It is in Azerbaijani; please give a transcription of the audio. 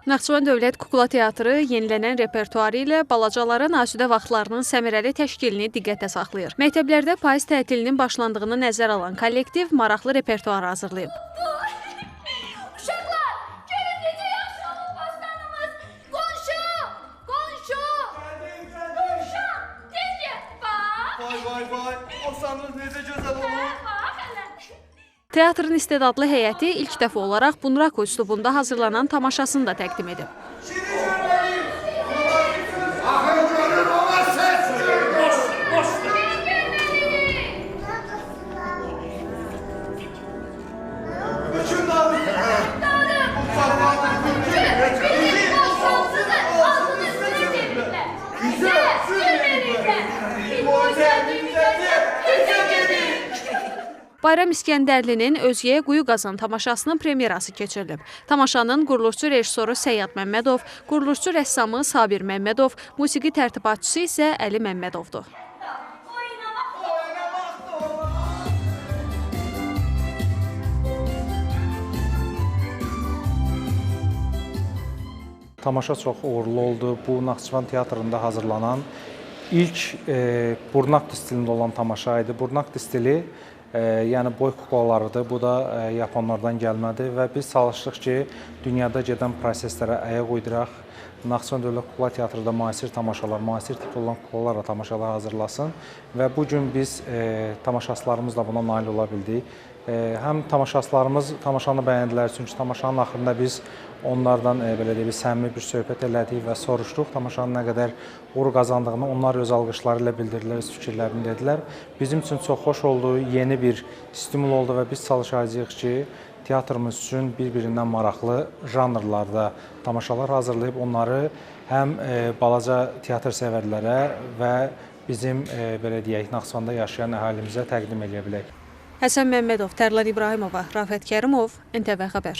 Naxçıvan Dövlət Kukla Teatrı yenilənən repertuarı ilə balacaların asudə vaxtlarının səmərəli təşkilini diqqətə saxlayır. Məktəblərdə payız tətilinin başlandığını nəzərə alan kollektiv maraqlı repertuar hazırlayıb. Uşaqlar, görün necə yaxşı olub bostanımız. Qonşu, qonşu. Qonşu, tez gəl. Bax. Vay vay vay, bostanımız necə gözəl olub. Bax hələ. Teatrın istedadlı heyəti ilk dəfə olaraq Bunraku üslubunda hazırlanan tamaşasını da təqdim edib. Bizim bostansızı altın üstünə çeviriblər. Bizə sür veriblər. Bizə gedin. Bayram İskəndərlinin Özgəyə Quyu Qazan tamaşasının premyerası keçirilib. Tamaşanın quruluşçu rejissoru Səyyad Məmmədov, quruluşçu rəssamı Sabir Məmmədov, musiqi tərtibatçısı isə Əli Məmmədovdur. Tamaşa çox uğurlu oldu. Bu, Naxçıvan Teatrında hazırlanan ilk Bunraku stilində olan tamaşa idi. Bunraku stili, yəni boy kuklalarıdır. Bu da yaponlardan gəlmədir və biz çalışdıq ki, dünyada gedən proseslərə ayaq uyduraq. Naxçıvan Dövlət Kukla Teatrında müasir tamaşalar, müasir tipli olan kuklalarla tamaşalar hazırlasın və bu gün biz tamaşaçılarımızla buna nail ola bildik. Həm tamaşaçılarımız tamaşanı bəyəndilər, çünki tamaşanın axırında biz onlardan belə deyək, səmimi bir söhbət elədik və soruşduq tamaşanın nə qədər uğur qazandığını. Onlar öz alqışları ilə bildirdilər, öz fikirlərini dedilər. Bizim üçün çox xoş oldu, yeni bir stimul oldu və biz çalışacağıq ki, teatrımız üçün bir-birindən maraqlı janrlarda tamaşalar hazırlayıb onları həm balaca teatr sevərlərə və bizim belə deyək, Naxçıvanda yaşayan əhalimizə təqdim eləyə bilək. Həsən Məmmədov, Tərlan İbrahimova, Rafət Kərimov, NTV Xəbər.